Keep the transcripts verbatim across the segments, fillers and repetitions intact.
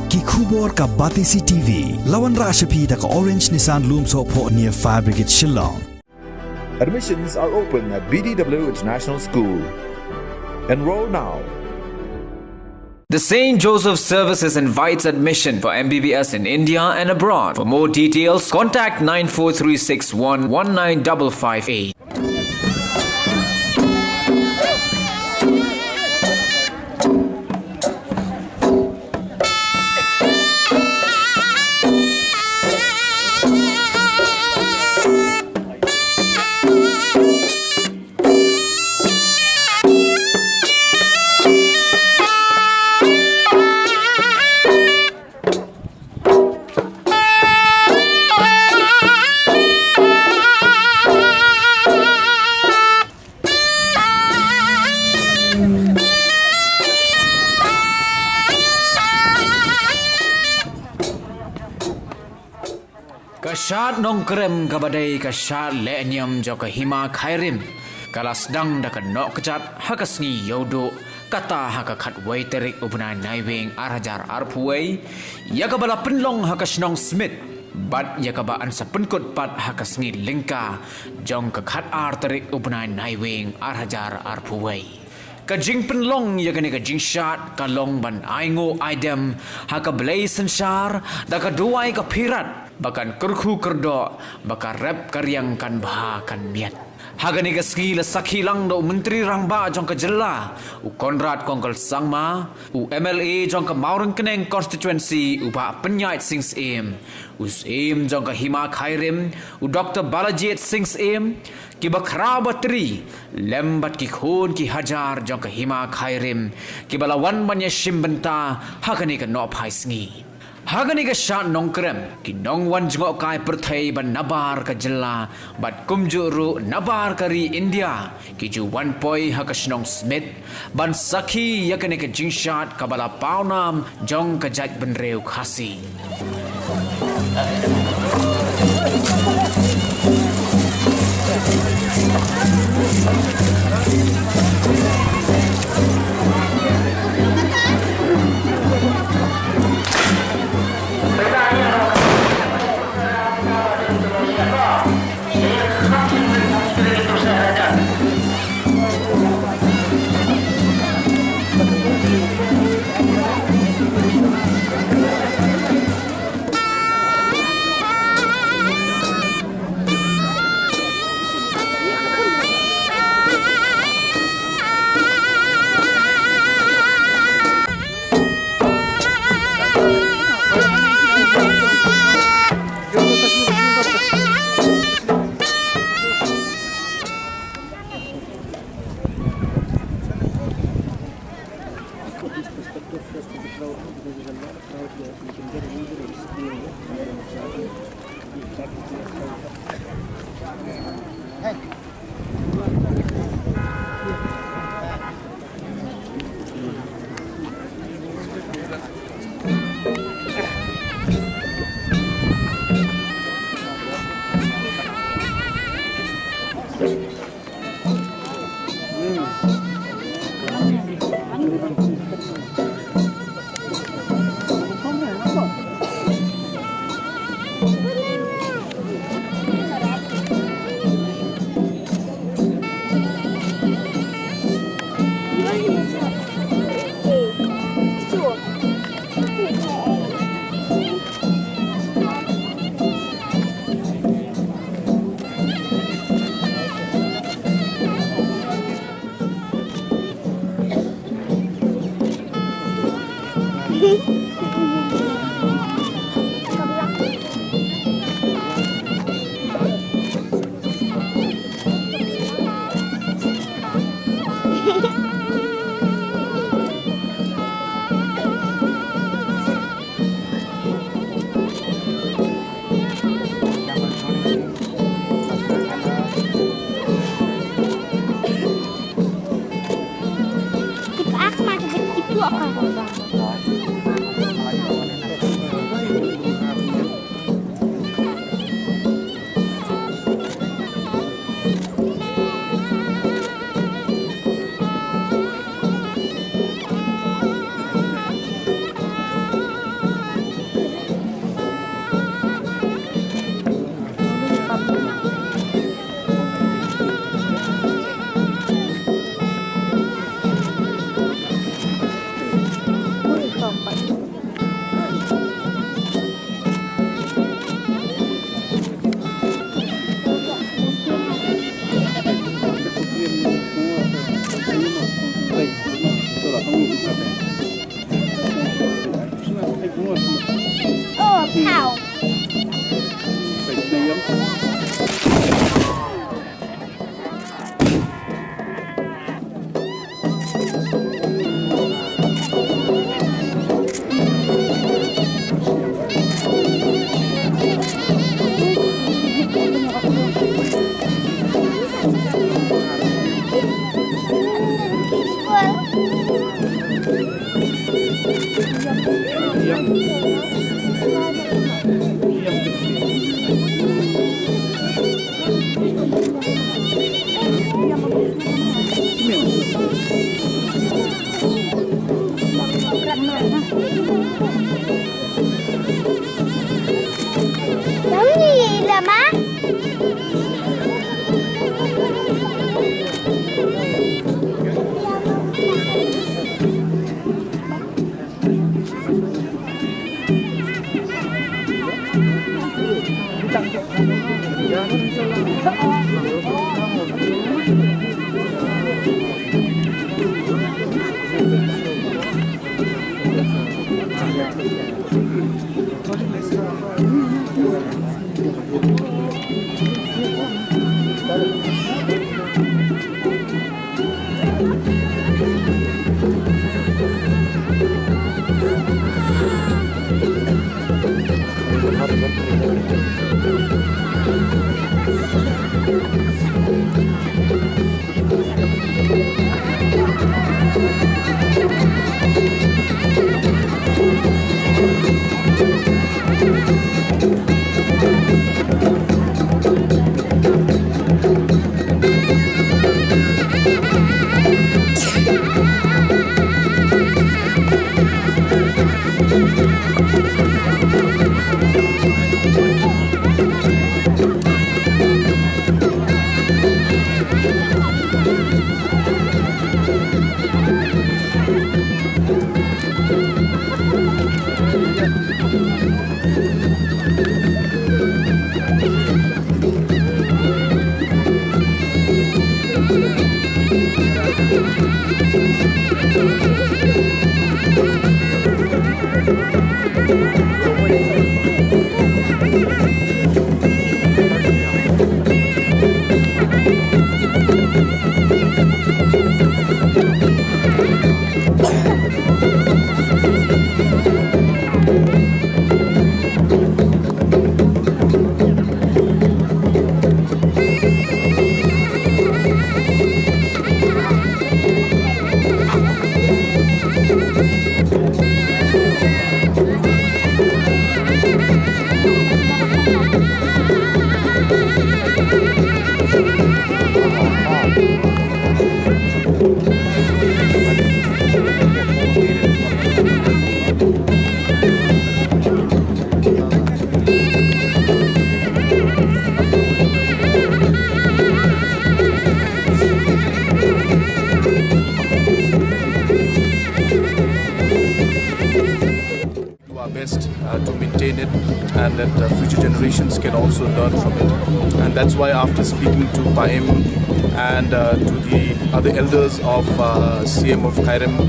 Ki khubor ka Batesi T V. La wanrah sha phi da ka Orange Nissan Lumsohphoh near Fire Brigade Shillong. Admissions are open at B D W International School. Enroll now. The Saint Joseph Services invites admission for M B B S in India and abroad. For more details, contact nine four three six one one nine double five eight. Ka shad Nongkrem kaba dei ka shad lehniam jong ka Hima Khyrim ka la sdang da ka nohkjat ha ka sngi Ïewduh, kata ha ka khatwei tarik u bnai Naiwieng ar hajar arphew wei, ïa kaba la pynlong ha ka shnong Smit, bad ïa kaba yn sa pynkut pat ha ka sngi Lyngka jong ka khatar tarik u bnai Naiwieng ar hajar arphew wei. Ka jingpynlong ïa kane ka jingshad ka long ban ainguh aidem ha ka Blei synshar da ka duwai ka phirat ba kan kyrkhu kyrdoh, ba ka rep ka riang kan bha kan miat. Ha kane ka sngi la sakhi lang da u Myntri Rangbah jong ka jylla, u Conrad Kongkal Sangma, u M L A jong ka Mawryngkneng Constituency, u Bah Pynïaid Sing Syiem, u Syiem jong ka Hima Khyrim, u Doktor Balajied Sing Syiem, kiba khraw batri, lem bad ki khun ki hajar jong ka Hima Khyrim, kiba la wan ban ïashim bynta ha kane ka nohphai sngi. Ha kane ka shad Nongkrem, ki nongwan jngohkai pyrthei ba nabar ka jylla, bad kumjuh ruh nabar ka ri India, ki ju wan poi ha ka shnong Smit, ban sakhi ïa kane ka jingshad kaba la pawnam jong ka jaitbynriew Khasi. Oh, pow. Do our best uh, to maintain it, and that uh, future generations can also learn from it. And that's why, after speaking to Paim and uh, to the other elders of uh, C M of Khyrim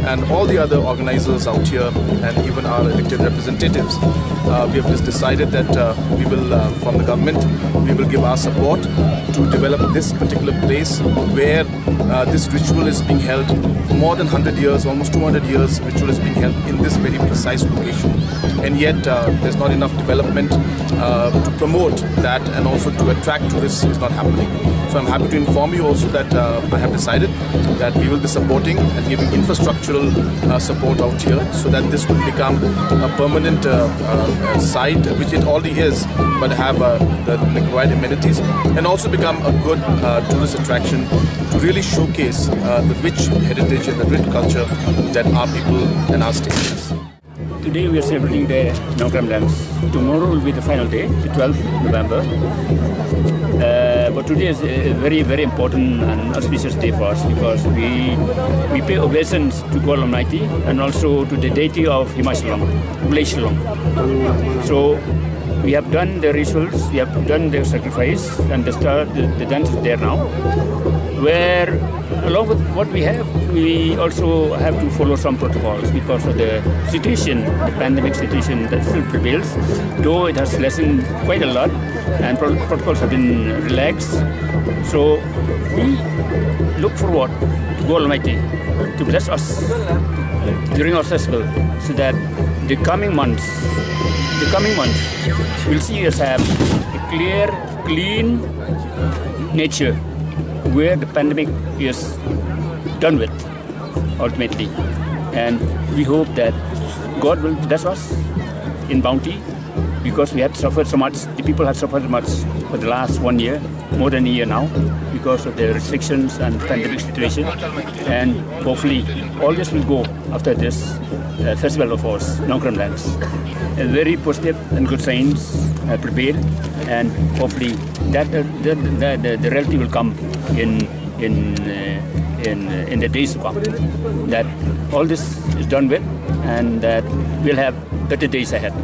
and all the other organizers out here, and even our elected representatives, uh, we have just decided that uh, we will, uh, from the government, we will give our support to develop this particular place where uh, this ritual is being held for more than one hundred years, almost two hundred years, ritual is being held in this very precise location. And yet, uh, there's not enough development uh, to promote that and also to attract tourists is not happening. So I'm happy to inform you also that uh, I have decided that we will be supporting and giving infrastructural uh, support out here so that this could become a permanent uh, uh, site, which it already is, but have uh, the required amenities and also become a good uh, tourist attraction to really showcase uh, the rich heritage and the rich culture that our people and our state has. Today we are celebrating the Nongkrem dance. Tomorrow will be the final day, the twelfth November. Uh, but today is a very, very important and auspicious day for us because we we pay obeisance to God Almighty and also to the deity of Hima Shillong, Village Shillong. So We have done the rituals, we have done the sacrifice, and the, star, the, the dance is there now. Where, along with what we have, we also have to follow some protocols because of the situation, the pandemic situation that still prevails, though it has lessened quite a lot, and pro- protocols have been relaxed. So we look forward to God Almighty to bless us during our festival, so that the coming months, the coming months will see us have a clear, clean nature where the pandemic is done with ultimately. And we hope that God will bless us in bounty, because we have suffered so much, the people have suffered much for the last one year, more than a year now, because of the restrictions and pandemic situation. And hopefully, all this will go after this uh, festival of ours, Nongkrem Dance. A very positive and good signs uh, prevail, and hopefully that uh, the, the, the, the reality will come in in uh, in uh, in the days to come. That all this is done with, and that we'll have better days ahead.